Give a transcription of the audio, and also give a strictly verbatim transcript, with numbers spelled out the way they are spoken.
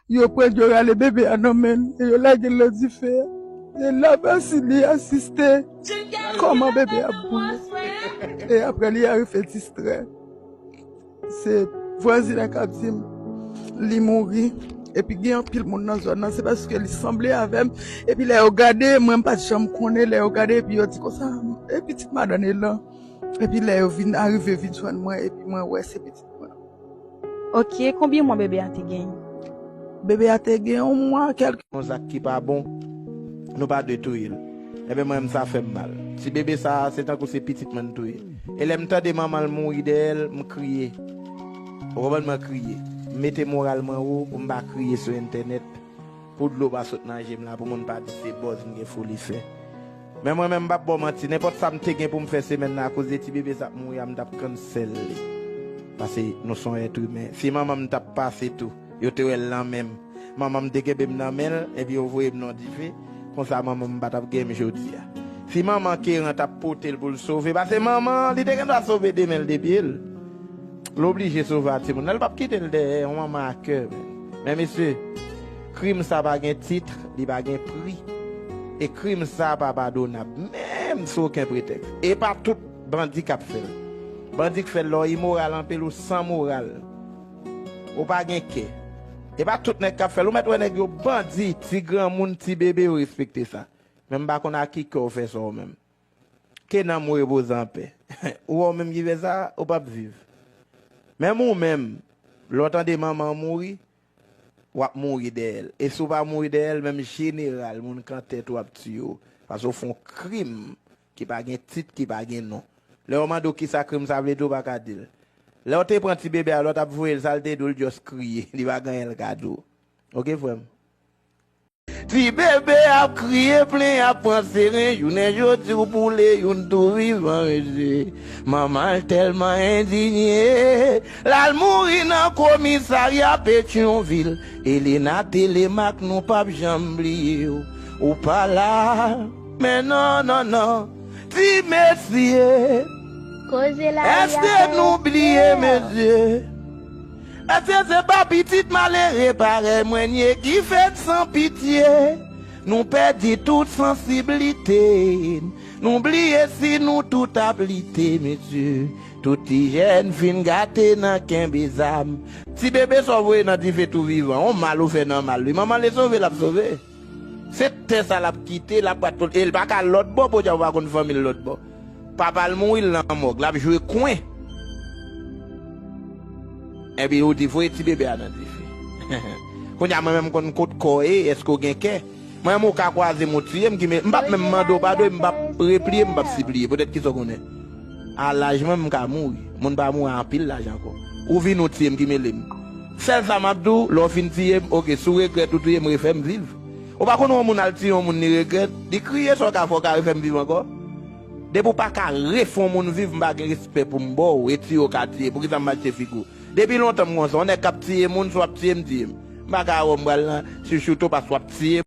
Yo pran l, yo rale bebe a nan men l, e yo lage l nan dife a. E la Vasili asiste kòman bebe a ap boule. E apre li arive distrè. Se vwazin nan k ap di m li mouri. Epi gen anpil moun nan zòn nan, se paske li sanble avè m. Epi lè yo gade, mwen m pa t janm konnen, lè yo gade, epi yo di konsa, e pitit madanm li lan. Epi lè yo vin arive vin jwenn mwen, epi mwen wè se pitit mwen. Ok, konbyen mwa bebe a te genyen? Bebe a te gen yon mwa kèlke. Yon zak ki pa bon, nou pa dwe touye l. Ebyen mwen menm sa fè m mal. Ti bebe sa a, se tankou se pitit mwen n touye. E lè m tande manman l mouri dèyè l, m kriye. Ou konprann mwen kriye. M mete moral mwen wo pou m pa kriye sou entènèt. Pou dlo pa sot nan je m la, pou moun pa di se buzz m gen foli fè. Men mwen menm m p ap ba w manti, nenpòt sa m te gen pou m fè semèn nan akoz de ti bebe sa ap mouri a, m t ap cancel li. Paske nou se yon èt imen. Si manman m t ap pase tou, yo te wè l nan men m. Manman m te kenbe m nan men l, epi yo voye m nan dife. Konsa manman m pa t ap gen m jodi a. Si manman Keran t ap pote l pou l sove, paske manman an, li te gendwa sove de men l, de pye l. L oblije sove a timoun nan, li p ap kite l dèyè, yon manman a kè. Men mesye, krim sa pa gen tit, li pa gen pri. E krim sa pa padonab, menm sou okenn pretèks. E pa tout bandi k ap fè l. Bandi k fè l la, w imoral anpil, ou san moral. Ou pa gen kè. E pa tout nèg k ap fè l. Ou mèt wè nèg yo bandi, ti granmoun, ti bebe, yo respekte sa. Men m pa konn a ki kè w fè sa w menm. Ke nanm ou repoze anpè. Ou wè w menm ki fè sa, ou p ap viv. Menm ou menm, lè w tande manman w mouri, w ap mouri dèyè l. E si w pa mouri dèyè l, menm jeneral, moun k an tèt ou ap tiye w. Paske w fè yon krim ki pa gen tit, ki pa gen non. Lè yo mande w kisa krim sa vle di, w pa ka di l. Lè w te pran ti bebe a, lè w t ap voye l, sa l te di w, l just kriye. Li pa gen anyen l ka di w. Oke, frè m? Ti bebe ap kriye, plen ap pran seren, jounen jodi w boule youn tou vivan, mesye. Manman l tèlman endinye, l al mouri nan komisarya Petyonvil. Elena Telemaque, nou p ap janm bliye w. Ou pa la, men non, non, non. Ti mesye, èske nou bliye, mesye? Èske se pa pitit malere parèy mwen n ye ki fèt san pitye? Nou pèdi tout sansiblite n. Nou bliye si nou tout ap lite, mesye. Tout ti jèn fin gate nan kenbe zam. Ti bebe sa w voye nan dife tou vivan, on mal ou fè nan mal wi. Manman l e sove, l ap sove. Se tè sa l ap kite, l ap bat tout. E l pa ka al lòt bò, podyab ou pa konn fanmi l lòt bò. Papa l mouri, l nan mòg, l ap jwe kwen. Epi ou di voye ti bebe a nan dife. Kounye a mwen menm m konn kot kò w ye, èske w gen kè? Mwen menm ou ka kwaze m ou tiye m ki men, m p ap menm mande w padon, m p ap repliye, m p ap sipliye, poutèt kisa w konnen. A laj mwen m ka mouri, moun pa mouri a anpil laj ankò. Ou vini ou tiye m ki mele m. Sèl sa m ap di w, lè w fin tiye m, oke, si w regrèt ou touye m, refè m viv. Ou pa konn wè yon moun al tiye yon moun li regrèt, li kriye sa w ka fè, w ka refè m viv ankò. Depi w pa ka refè yon moun viv, m pa gen respè pou m ba w, e tiye w ka tiye, poukisa m mache figi w? Depi lontan m konsa, yon nèg k ap tiye moun, si w ap tiye m, tiye m. M pa ka wè w m pral nan chouchoute w paske w ap tiye